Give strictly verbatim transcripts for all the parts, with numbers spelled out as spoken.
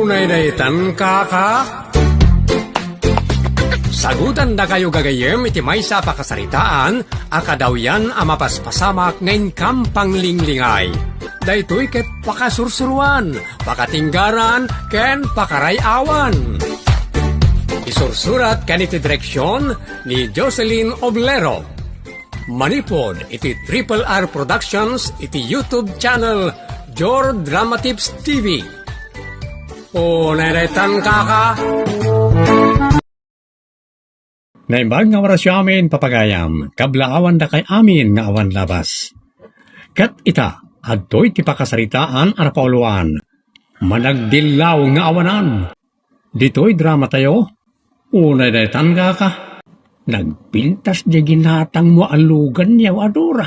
Unay daytan, kaka? Sagutandakayo gagayyem iti maysa a pakasaritaan a kadawyan a mapaspasamak nga inkam panglinglingay. Daytoy ket pakasursuruan, pakatinggaran, ken pakaray-awan. Isursurat ken iti direksyon ni Jocelyn Oblero. Manipud iti Triple R Productions iti YouTube channel Jor Drama Tips T V. Unay daytan, kaka? Naimbag nga orasyo amin, papagayam, kablaawandakay amin nga awan labas. Ket ita, adtoy ti pakasaritaan a napauluan, Managdillaw nga Awanan. Ditoy dramatayo, unay daytan, kaka, nagpintas diay ginatangmo a lugan, a Dora.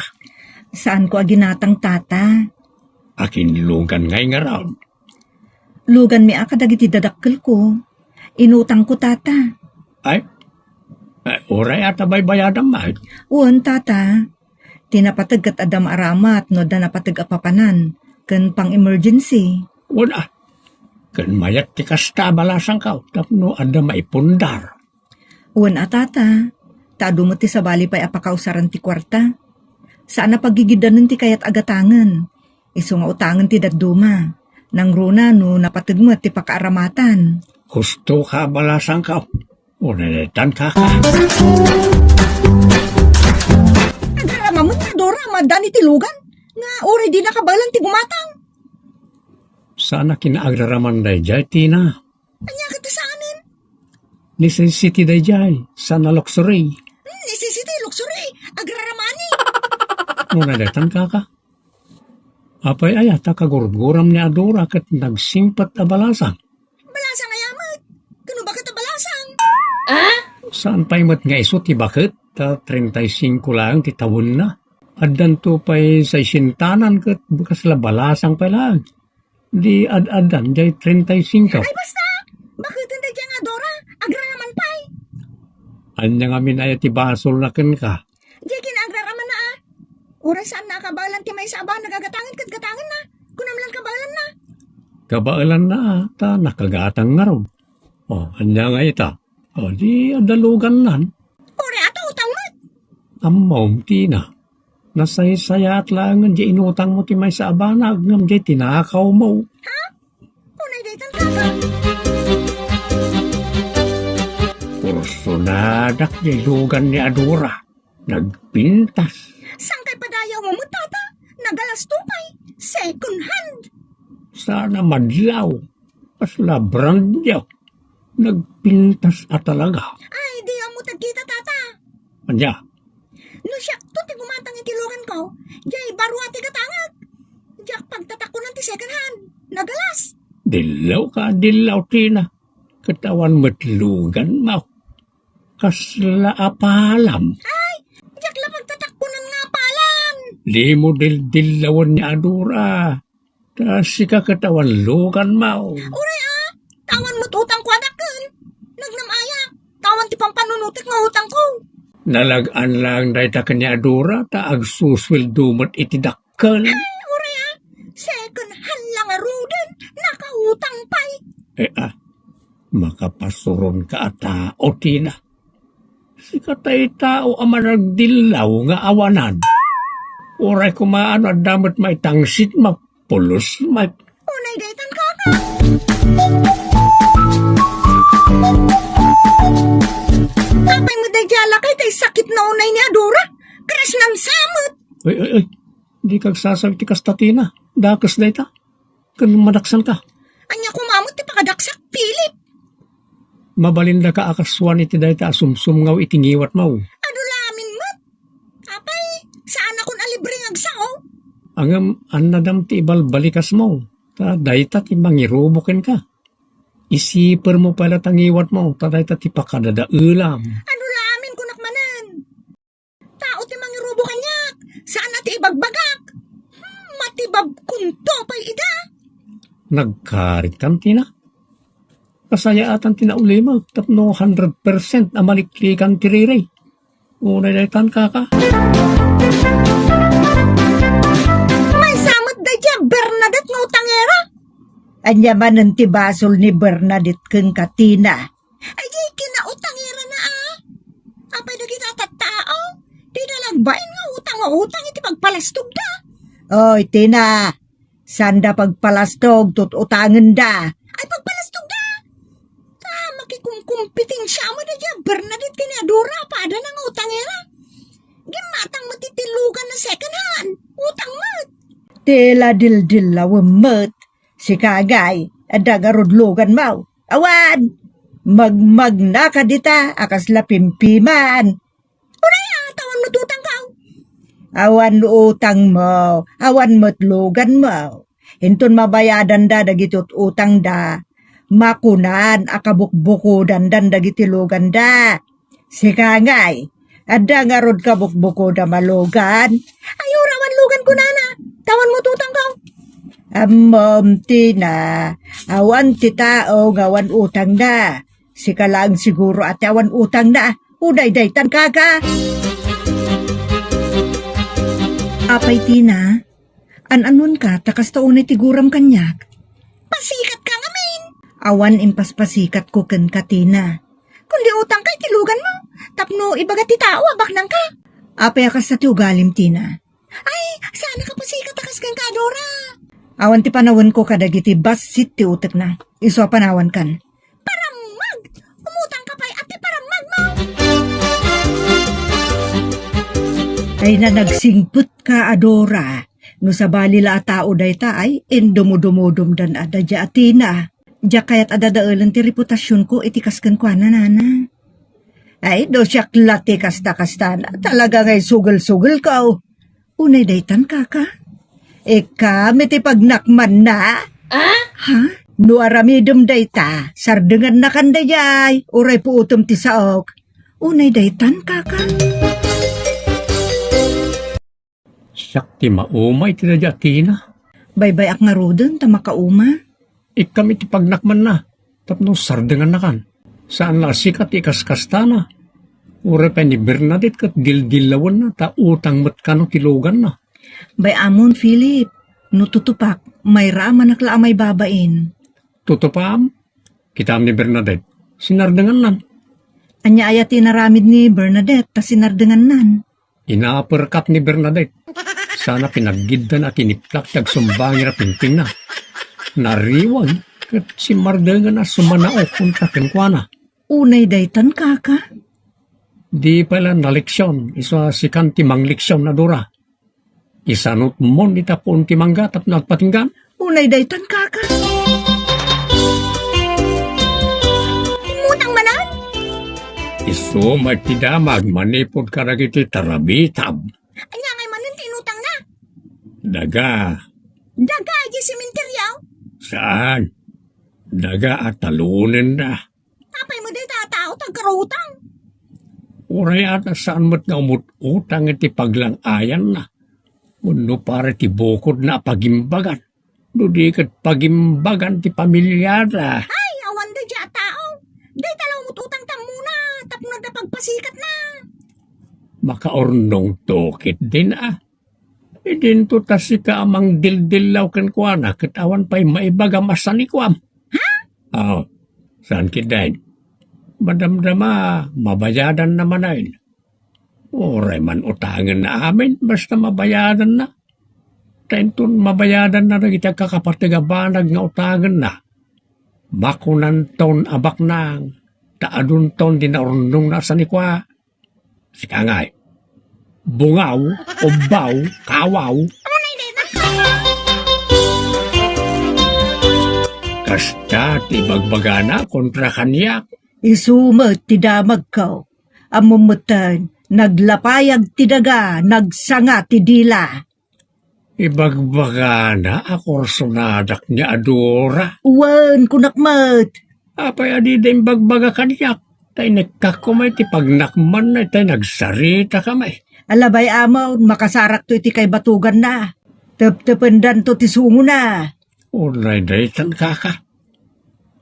Saanko a ginatang, tata. Akin lugan ngay ngarud? Luganmi a kadagiti dadakkelko. Inutangko, tata. Ay, ay, uray a ta baybayadam met. Wen, tata. Ti napateg ket adda maaramat no adda napateg a papanan ken pang-emergency. Wen a, ken mayat ti kasta a balasangko tapno adda maipundar. Wen a, tata, ta adu met ti sabali pay a pakausaran ti kuarta. Saan a pagigiddanen ti kayat a gatangen. Isu nga utangen ti dadduma. Nangruna no napateg met ti pakaaramatan. Husto ka a balasangko. Unay daytan, kaka. Agrarama met, a Dora, a maaddaan iti lugan nga uray dina kabaelan ti gumatang. Saan a kinaagraraman daydiay, Tina. Ania ket ti saanen? Necessity daydiay, saan a luxury. Hmm, necessity, luxury, agrarama ni. Unay daytan, kaka. Apay aya ta kagurguram ni a Dora ket nagsingpet a balasang? Balasang aya met? Kano baket a balasang? Saan pay met nga isu ti baket, ta treinta y cinco laeng ti tawenna. Addanto pay saisientanan ket kasla balasang pay laeng. Di ad-addan diay treinta y cinco. Ay, basta! Baketen daydiay nga a Dora, agraraman pay. Ania ngamin aya ti basolna kenka? Diay kin agraramanna a. Uray saanna a kabaelan ti maysa a banag a gatangen ket gatangenna. Kunam lan kabaelanna. Kabaelanna a, ta nakagatang ngarud. O, ania nga ita? O, di adda lugannan. Uray a ta utang met. Ammom, Tina. Nasaysayaat laengen diay inutangmo ti maysa a banag ngem diay tinakawmo. Ha? Unay daytan, kaka. Kursunadak diay lugan ni a Dora. Nagpintas. Saan kay padayawmo met, tata? Nagalasto pay. Second hand. Saan a madlaw. Kasla brand new. Nagpintas a talaga. Ay, di ammo tagkita, tata. Ania? No siakto ti gumatang iti luganko, diay baro a ti gatangek. Diak pagtatakkonan ti second hand. Nagalas. Dillaw ka, dillaw, Tina. Ket awan met luganmo. Kasla a palam. Ay, diak la pagtatakkonan nga palam. Dimo dildillawen ni a Dora. Ta sika ket awan luganmo. Uray a, ta awan met utangko a dakkel. Nagnam aya, ta awan ti pampanunotek nga utangko. Nalag-an laeng dayta ken ni a Dora, ta agsusueldo met iti dakkel. Ay, uray a, second hand la ngaruden, nakautang pay. Eh, ah, makapasuronka a tao, Tina. Sika tay tao a managdillaw nga awanan. Uray koma no adda met maitangsit, mapulos met. Unay daytan, kaka. Apay met daydiay a lakay tay sakit na unay ni a Dora? Karas nan samet. Ay, ay, ay. Di kagsasabi ti kasta, Tina. Dakes dayta. Ken madaksanka. Ania koma met ti pakadaksak, Philip? Mabalindaka a kasuan iti dayta a sumsumngaw iti ngiwatmo. Adu la amin met. Apay, saanakon a libre nga agsao? Ngem, annadam ti ibalbalikasmo. Ta dayta ti mangirubo kenka. Isipermo pay la ta ngiwatmo, ta dayta ti pakadadaelam. Adu la amin, kunak manen. Tao ti mangirubo kaniak, saan a ti ibagbagak. Hmm, matibabkonto pay ida. Nagkaritkan, Tina. Kasayaatan ti naulimek tapno hundred percent a maliklikan ti riri. Unay daytan, kaka. Maysa met daydiay a Bernadette nga utangera. Ania manen ti basol ni Bernadette kenka, Tina? Ay, di kinautangirana, a. Apay dagiti a tattao? Di da laeng bain nga utang nga utang iti pagpalastogda. Oy, Tina, sanda pagpalastog, tut-utangenda. Ay, pagpalastogda? Ta makikumkumpetensia met daydiay a Bernadette ken ni Adora, padana nga utangira. Gimmatang met iti lugan a second hand. Utang met. Ti la dildillawem met. Sika ngay, adda ngarud luganmo? Awan! Magmagna ka dita a kasla pimpiman. Uray, a, ta awan met utangko. Awan utangmo, awan met luganmo. Inton mabayadanda dagiti ut-utangda, makunan a kabukbukodandan dagiti luganda. Sika ngay, adda ngarud kabukbukodam a lugan? Ay, uray, awan lugan kunana. Ta awan met utangko. Ammom, Tina, awan ti tao nga awan utangna. Sika laeng siguro a ti awan utangna. Unay daytan, kaka. Apay, Tina? An-anonka, ta kasta unay ti guram kaniak? Pasikatka ngamin. Awan impaspasikatko kenka, Tina. Kundi utangka iti luganmo, tapno ibaga ti tao a baknangka. Apay a kasta ti ugalim, Tina? Ay, saan a kapasikat a kas kenka, Dora. Awan ti panawenko kadagiti bassit ti utekna. Isu a panawankan. Parammag! Umutangka pay a ti parammagmo! Ay, na nagsingpetka a Dora. No sabali la a tao dayta ay, indumudumudomdan a daydiay a Tina. Diak kayat a dadaelen ti reputasionko iti kas kenkuana, nana. Ay, no siak la ti kasta-kastana, talaga ngay sugel-sugelko. Unay daytan, kaka? Ikam iti pagnakmanna? Ah? Ha? No aramidem dayta, sardengannakan daydiay, uray puotem ti saok. Unay daytan, kaka? Siak ti mauma iti daydiay a Tina. Baybay-ak ngaruden ta makauma. Ikam iti pagnakmanna, tapno sardengannakan. Saan la a sika ti ikaskastana. Uray pay ni Bernadette ket dildillawenna ta utang met kano ti luganna. Bay-amon, Philip, no tutupak, mairamanak la a maibabain. Tutupaam? Kitaem ni Bernadette, sinardengannan. Ania aya ti inaramid ni Bernadette ta sinardengannan? Inaperkak ni Bernadette. Sana pinaggiddan a tiniplak ti agsumbangi a pingpingna. Nariwag ket simmardengna a sumanaok kontra kenkuana. Unay daytan, kaka? Di pay la naleksion, isu a sikan ti mangleksion a Dora. Isanutmon ita puon ti mangga tapno agpatinggan. Unay daytan, kaka? Immutang manen? Isu met ti damag manipud kadagiti tarabitab. Ania ngay manen ti inutangna? Daga. Daga idiay sementeryo? Saan? Daga a talonenna. Apay met dayta a tao ti agkarutang? Uray a ta saan met nga umut-utang iti paglang-ayanna wenno para iti bukodna a pagimbagan, no di ket pagimbagan ti pamiliada. Ay, awan daydiay a tao. Dayta la umut-utangta ammona tapno adda pagpasikatna. Makaurnongto ketdin a. Idinto ta sika a mangdildillaw kenkuana ket awan pay maibagam a sanikuam. Ha? Aw, saan ketdin? Madamdama, mabayadanna manen. Uray man utangenna amin, basta mabayadanna. Ta inton mabayadanna dagiti agkakapateg a banag nga utangenna, makunanton a baknang, ta adunton di naurnongna a sanikua. Sika ngay, bungaw, ubbaw, kawaw. Kasta ti ibagbagana kontra kaniak. Isu met ti damagko. Ammom metten, naglapayag ti daga, nagsanga ti dila. Ibagbagana a kursonadak ni Adora. Wen, kunak met. Apay a dida imbagbaga kaniak? Ta inekkak koma iti pagnakmanna, itay nagsaritaka met. Ala bay-amon, makasarakto iti kaibatuganna. Teptependanto ti sungona. Unay daytan, kaka.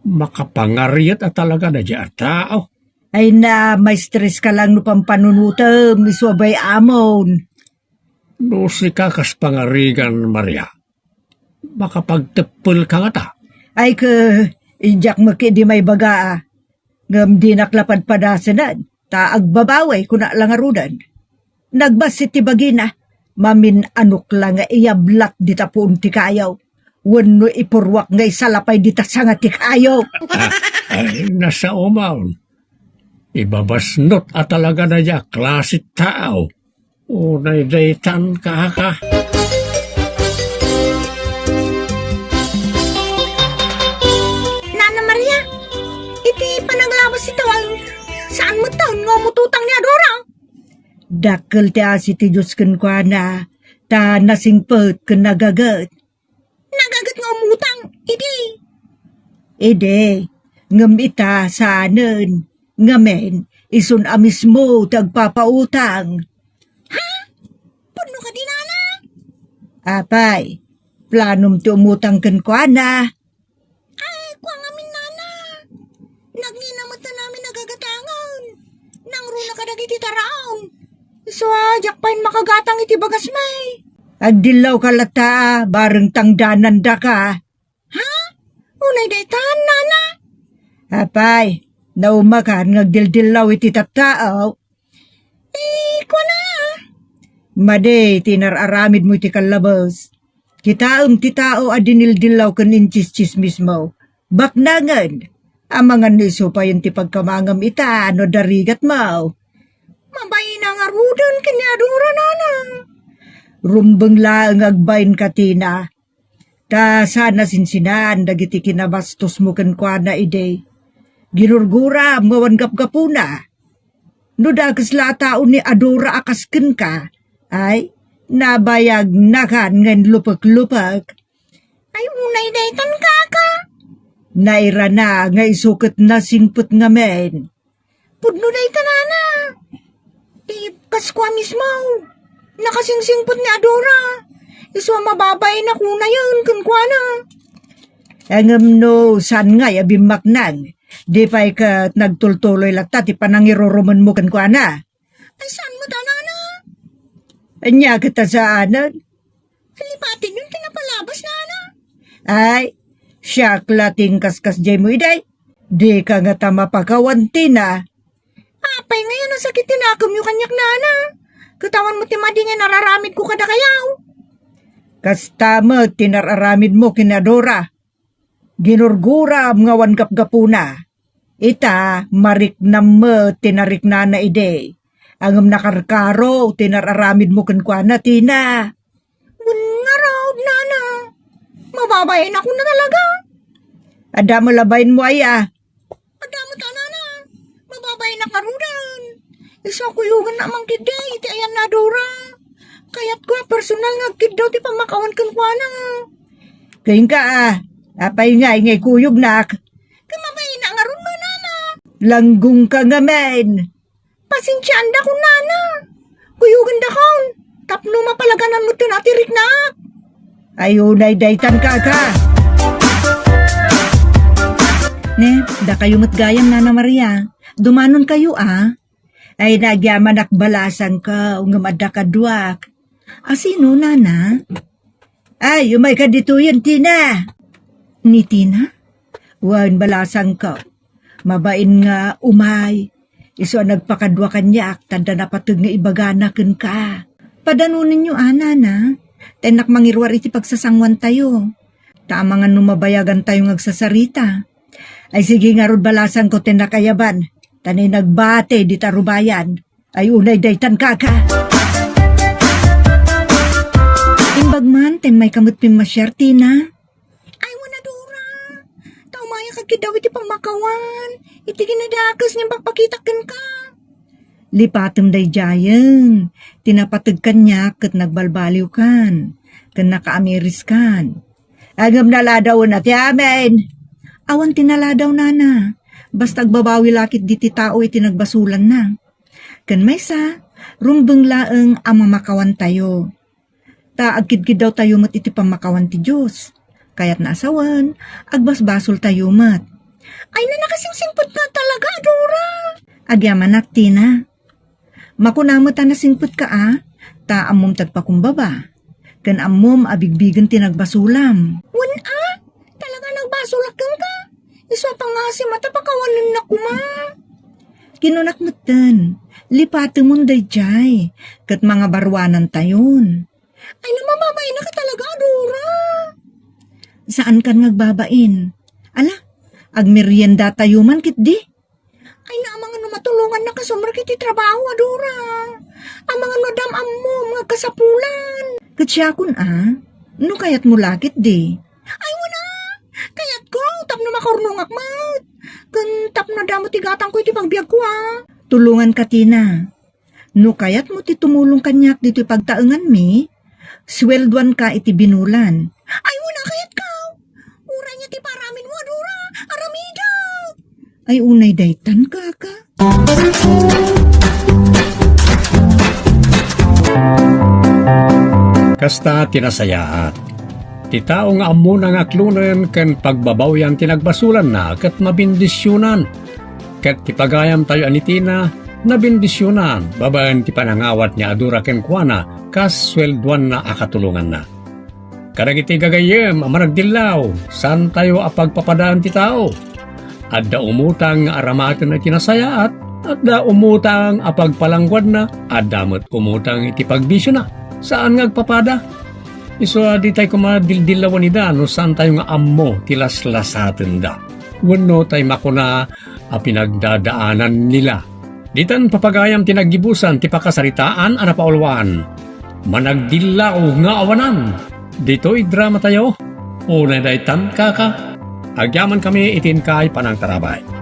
Makapangariat a talaga daydiay a tao. Ay na, maistreska lang no pampanunotem, isu a bay-amon. No sika kas pangarigan, Maria, makapagteppelka ngata. Ay ke, idiak met idi maibaga, a. Ngem dinak la padpadasenan, ta agbabawi, kuna la ngaruden. Nagbassit ti bagina, mamin-anok la nga iyablat dita puon ti kayo. Wenno ipurruak nga isalapay dita sanga ti kayo. Ah, ay, nasaoman. Ibabasnot a talaga na dia klase tao. Unay daytan, kaka. Nana Maria, iti panaglabas ti tawag, saan met taon nga umututang ni Adora? Dakkel ti asi ti Dios kenkuana, ta nasingpet ken nagaget. Nagaget nga umutang, idi. Idi, ngem ita saanen, ngamin, isun a mismo ti agpapautang. Ha? Pudno kadi, nana? Apay, planom ti umutang kenkuana? Ay, kua ngamin, nana. Nagngina met ti amin a gagatangen. Nangruna kadagiti taraon. Isu a, diak pay makagatang iti bagas, may. Agdillawka latta, bareng tangdanandaka. Ha? Unay daytan, nana? Apay, naumakan nga agdildillaw iti tattao. Eh, kuana. Madi ti inar-aramidmo iti kallabes. Kitaem ti tao a dinildillaw ken intsistsismismo. Baknangen, amangan no isu payen ti pagkamangam ita no darigatmo. Mabain a ngaruden ken ni Adora, nana. Rumbeng laeng nga agbain ka, Tina. Ta saan a sinsinan dagiti kinabastosmo kenkuana idi. Ginurguram nga awan gapgapuna. No dakes la a tao ni Adora a kas kenka, ay, nabayagnakan nga inlupek-lupek. Ay, unay daytan, kaka. Nairana nga isu ket nasingpet ngamin. Pudno dayta, nana. Ti kas kua mismo. Nakasingsingpet ni Adora. Isu a mababain a kunayen kenkuana. Ngem no saan ngay a bimmaknang, di pay ket nagtultuloy latta ti panangirurumenmo kenkuana. Ay, saan met a, nana? Ania ket a saanen? Lipatenyon ti napalabas, nana. Ay, siak la ti inkaskasdiaymo idi. Dika ngata mapakawan, Tina. Apay ngay a nasakit ti nakemyo kaniak, nana? Ket awan met ti madi nga inararamidko kadakayo. Kasta met ti inar-aramidmo ken ni Adora. Ginurguram nga awan gapgapuna. Ita, mariknam met ti nariknana idi. Ngem nakarkaro ti inar-aramidmo kenkuana, Tina. Wen ngarud, nana. Mababain a kuna talaga. Adda met la bainmo aya. Adda met a, nana. Mababain a ngaruden. Isu a kuyogen a mangkiddi iti ayan ni Adora. Kayatko a personal nga agkiddaw ti pammakawan kenkuana. Kenka a, apay ngay nga ikuyognak? Ket mabain a ngarud, nana. Langgongka ngamin. Pasensiaandakon, nana. Kuyogandakon tapno mapalaganan met ti riknak. Ay, unay daytan, kaka. Ne, dakayo met gayam, Nana Maria. Dumanonkayo, a. Ay, nagyamanak balasangko, ngem adda kaduak. A sino, nana? Ay, umayka ditoyen, Tina. Ni Tina? Wen, balasangko. Mabain nga umay. Isu a nagpakadua kaniak, ta adda napateg nga ibagana kenka. Padanonenyo a, nana. Ta innak mangiruar iti pagsasangoantayo. Ta amangan no mabayagantayo nga agsasarita. Ay, sige ngarud, balasangko ti nakayaban. Ta nay nagbati dita rubayan. Ay, unay daytan, kaka. Imbag man, ta immayka met pimmasiar, Tina. Ay, wen a, Dora. Ta umayak agkiddaw iti pammakawan. Iti kinadakes nga impakpakitak kenka. Lipatem daydiayen. Ti napateg kaniak ket nagbalbaliwkan. Ken nakaamiriskan. Ngem naladawen a ti amin. Awan ti naladaw, nana. Basta agbabawi la ketdi ti tao iti nagbasolanna. Ken maysa, rumbeng laeng a mamakawantayo. Ta agkidkiddawtayo met iti pammakawan ti Dios. Kayatna a sawen, agbasbasoltayo met. Ay, na, nakasingsingpet nga talaga, Dora. Agyamanak, Tina. Makuna met a nasingpetka a, ta ammom ti agpakumbaba. Ken ammom a bigbigen ti nagbasolam. Wen a, talaga nagbasolak kenka. Isu a pangngaasim a ta pakawanennak koma. Kinunak metten, lipatemon daydiay, ket mangabaruanantayon. Ay, na, mababainaka talaga, Dora. Saankan nga agbabain. Ala, agmeriendatayo man ketdi. Ay, na, amangan no matulongannaka sumrek iti trabaho, a Dora. Amangan no adda ammom nga agkasapulan. Ket siakon a, no kayatmo la ketdi. Ay, wen a, kayatko, tapno makaurnongak met. Ken tapno adda met igatangko iti pagbiagko a. Tulonganka, Tina. No kayatmo ti tumulong kaniak ditoy pagtaenganmi, sueldoanka iti binulan. Ay, wen a, kayatko. Uray nga ti paaraminmo a Dora, aramidek. Ay, unay daytan, kaka. Kasta ti nasayaat. Ti tao nga ammona nga aklonen ken pagbabawian ti nagbasolanna ket mabendisionan. Ket ti pagayamtayo a ni Tina, nabendisionan babaen ti panangawat ni a Dora kenkuana kas sueldoanna a katulonganna. Kadagiti gagayyem a managdillaw, saantayo a pagpapadaen ti tao. Adda umutang nga aramatenna iti nasayaat, adda umutang a pagpalangguadna, adda met umutang iti pagbisiona. Saan nga agpapada. Isu a ditay koma dildillawennida no saantayo nga ammo ti laslasatenda. Wenno tay makuna a pinagdadaanannila. Ditan papagayam ti naggibusan ti pakasaritaan a napauluan. Managdillaw nga awanan. Ditoy dramatayo, unay daytan, kaka. Agyamankami iti inkay panangtarabay.